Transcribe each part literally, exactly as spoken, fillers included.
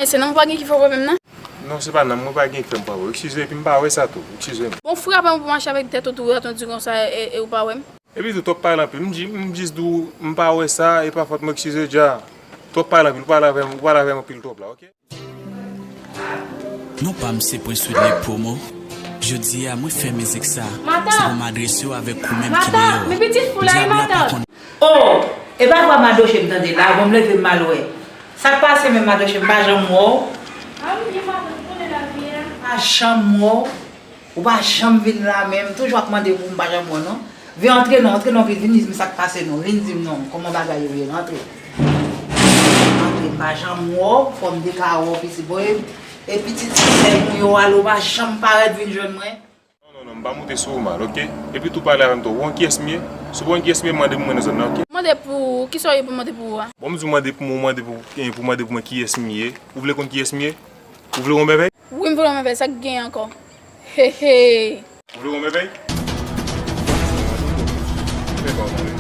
Se nan mwen pa gen ki fè pwoblèm nan? Non, se pa nan mwen pa gen ki fè m pa wè w. Eskize, epi m pa wè sa tou. Eskize m. Bon, frape m pou mache avèk tèt ou tou, ou di konsa e, e ou pa wè m. Epi tou, twòp pale anpil. M di, m jis di w, m pa wè sa, e pa fòt mwen, eskize dja. Twòp pale anpil, ou pale avè m, ou pale avè m anpil twòp la, oke? Non pa m se Prince Widley Promo. Jodi a mwen fè mizik sa, se pou m adrese w avèk ou menm ki deyò. Dyab la pa konn. Oh! E pa vwa madoche m tande la, bon m leve m al wè. Sa k pase menm madoche m pa janm wè w? Pa janm wè w. Ou pa janm vin la menm, toujou ap mande pou m pa janm wè w non. Vin antre non, antre non, vin, vin di m sa k pase non, vin di m non, kòman bagay yo ye, antre. Antre, m pa janm wè w, fò m te ka wè w pitit. Bon, e, e pitit sè m yo alo pa janm parèt vin jwenn mwen. Non, non, non, m pa moute sou ou mal, oke? Epi tou pale avè m tou, ou konn kiyès m ye? Si w pa konn kiyès m ye, mande pou mwen nan zòn nan, oke? Mande pou, kisa w ye pou mande pou ou a? Bon, m di w mande pou mwen, ou mande pou, eh, pou mande pou mwen kiyès m ye. Ou vle konn kiyès m ye? Ou vle yon mèvèy? Wi, m vle yon mèvèy, sa k gen ankò? He, he. Ou vle yon mèvèy? Fè pa w mande.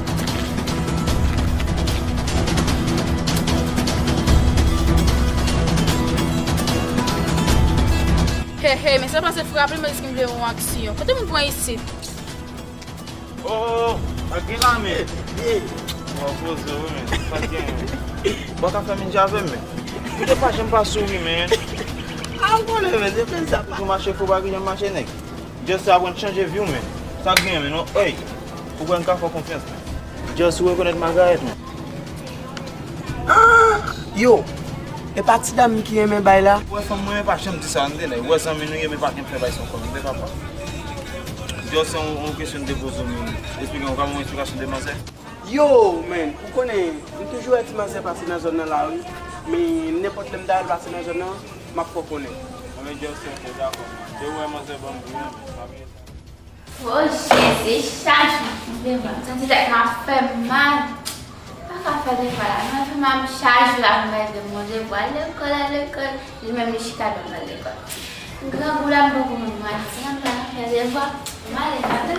He, he, men sa pase frape m, men ki m vle yon aksyon. Kote moun pran isit? Oh, oh, oh, pa gen la, men. Mwen poze w, men. Pa gen. Bon, ka fè menm jan avè m, men. Ou te pa janm pa souri, men. A, m konnen, men, se fè sa pa. Pou mache fou, pa gen janm mache, nèg. Just aprann chanje vi w, men. Sa k gen, men, non, ey. Ou kwè m ka fè w konfyans, men. Just ou rekonèt Magarèt, men. Ah! Yo! E pa ti dam ki renmen bay la? Ou wè fanm mwen, men pa janm di sa, tande, nèg. Ou wè zanmi nou ye, men pa janm fè bay sa ankò, tande, papa. Just se yon, yon kesyon de poze w, men. Esplike m, ou ka ban mwen esplikasyon de manzè? Yo, man, ou konnen, m toujou wè ti manzè pase nan zòn nan la, wi. Men nenpòt lè m ta wè l pase nan zòn nan, m ap fè w konnen. Bon, men just se dakò. Se ou wè manzè ban m bri an, men pa bliye sa. O Jezi, chak jou m vle vwa. Sa ti tèt mwen ap fè m mal. Pa ka fè devwa la. Mwen fè mal chak jou la pou mwen di Bondye pou al lekòl, al lekòl. Li menm li chita nan lekòl. Grangou la m poko konn mwen. Ti nèg la fè devwa. M ale, m ale.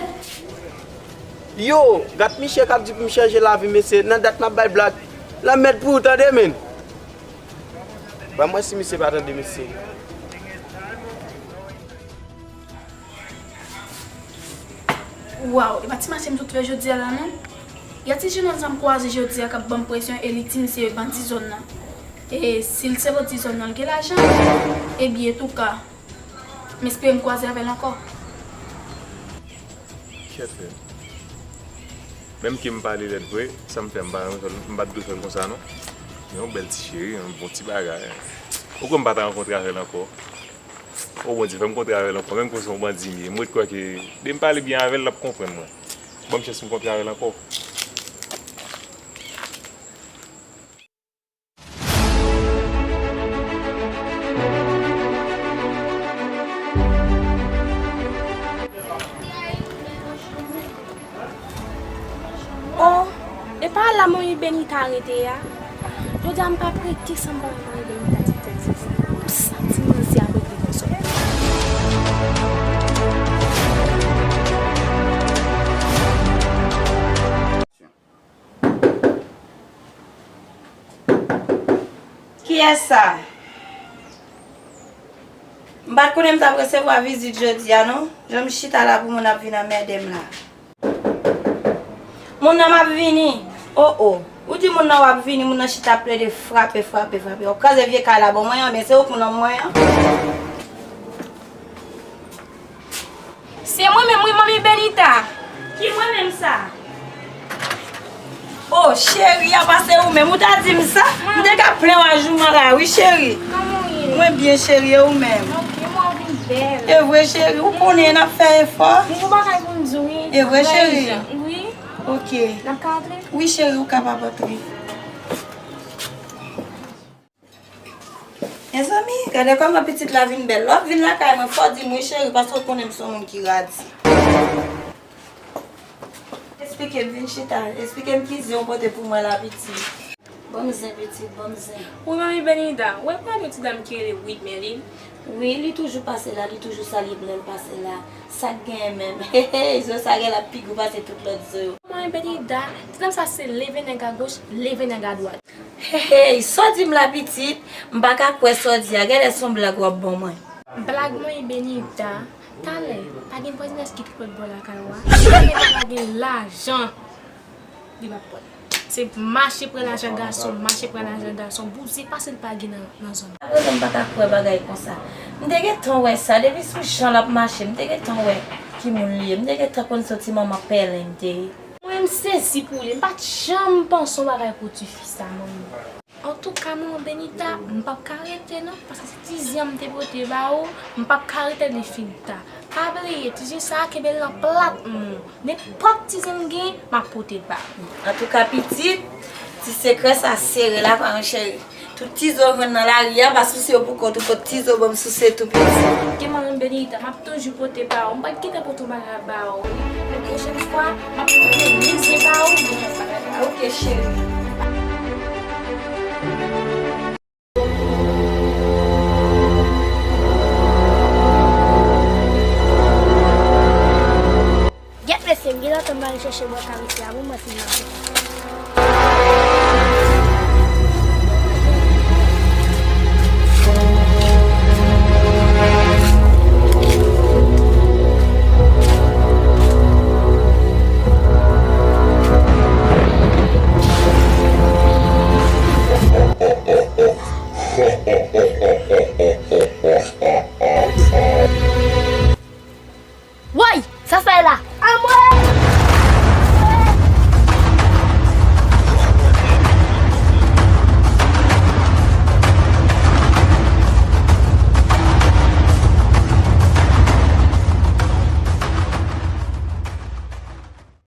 Yo, gad misye k ap di pou m chanje lavi, mesye. Nan dat m ap bay blag. Lanmèd pou ou, tande, men. Ban m wè si misye pa tande, mesye. Waw, e pa ti mache m sot fè jodi a la non. Gen ti jenòm sa m kwaze jodi a k ap ban m presyon e li di m se bandi zòn nan. E si l se bandi zòn nan, l gen lajan. Ebyen, touka, m espere m kwaze avè l ankò. Kèt, frè. Menm ke m pale lèd vre, sa m fè m pa, m pa t dwe fè l konsa non. Men yon bèl ti cheri, yon bon ti bagay. Ou kwè m pa ta rankontre avè l ankò? O Bondye, fè m kontre avè l ankò, menm ke se yon bandi m ye. M ret kwè ke, depi m pale byen avè l, l ap konprann mwen. Ban m chans pou m kontre avè l ankò. Oh, e pa la Manmi Benita rete a? Jodi a m p ap rete san m pa wè Manmi Benita ti tèt sa. Pou sa ti manzè ap rete konsa. Kiyès sa? M pa t konnen m t ap resevwa vizit jodi a non. Jan m chita la pou moun ap vin anmède m la. Moun nan m ap vini. O o. Ou di moun nan w ap vini, moun nan chita ap plede frape, frape, frape. W ap kraze vye kay la ban mwen an, men se ou k moun nan mwen an. Se mwen menm wi, Manmi Benita. Ki mwen menm sa? Oh, cheri, apa se ou menm? Ou ta di m sa? M te ka plen w a jouman la, wi, cheri. Kòman w ye? Mwen byen, cheri, e ou menm? Ok, mwen vin bèl. E vre, cheri, ou konnen n ap fè efò. M gon bagay pou m di w, wi. E vre, cheri? Wi. Ok. N ap ka antre? Wi, cheri, ou kapab antre. Mezanmi, gade kòman pitit la vin bèl. Lè w ap vin lakay mwen, fò w di m wi, cheri, paske w konnen m se yon moun ki radi. Esplike m, vin chita. Esplike m ki zen w pote pou mwen la, pitit. Ban m zen, pitit, ban m zen. Wi, Manmi Benita, ou wè pa gen ti dam ki rele Widmerline? Wi, li toujou pase la, li toujou salye m lè l pase la. Sa k genyen menm? He, he, zo sa genlè ap pi gou pase tout lòt zo yo. Manmi Benita, ti dam sa se leve nèg agoch, leve nèg adwat. Hey, hey, sa w di m la pitit? M pa ka kwè sa w di a. Genlè se yon blag w ap ban mwen. Blag mwen, Benita. Talè, pa gen vwazinaj ki tout lòt bò lakay ou a? Talè pa gen lajan. Li pa pot. Se mache pran lajan gason, mache pran lajan gason. Bouzen pase l pa gen nan, nan zòn. Aprezen m pa ka kwè bagay konsa. M te gentan wè sa. Depi sou jan l ap mache, m te gentan wè ki moun li ye. M te gentan konn se yon ti manman pèlen m te ye. Mwen, m sezi pou li. M pa t janm panse yon bagay pou tifi sa, manmi. Antouka, manman Benita, m p ap ka rete non, paske se ti zen an m te pote ba ou, m p ap ka rete li fin ta. Pa bliye, ti zen sa a, kenbe l nan plat men w. Nenpòt ti zen m gen, m ap pote l ba ou. Antouka, pitit, ti sekrè sa sere la, pa yon cheri. Tout ti zo w jwenn nan lari a, pa souse yo pou kont ou, pot ti zo ban m souse tou, pitit. Ke manman Benita, m ap toujou pote ba ou. M p ap kite pote yon bagay ba ou. Yon pwochèn fwa, m ap pote mizè ba ou, men yon bagay ba ou. Oke, cheri. Gyèt mesye, m gen lontan m pa al chèche bwè karite a pou mwen fin mache.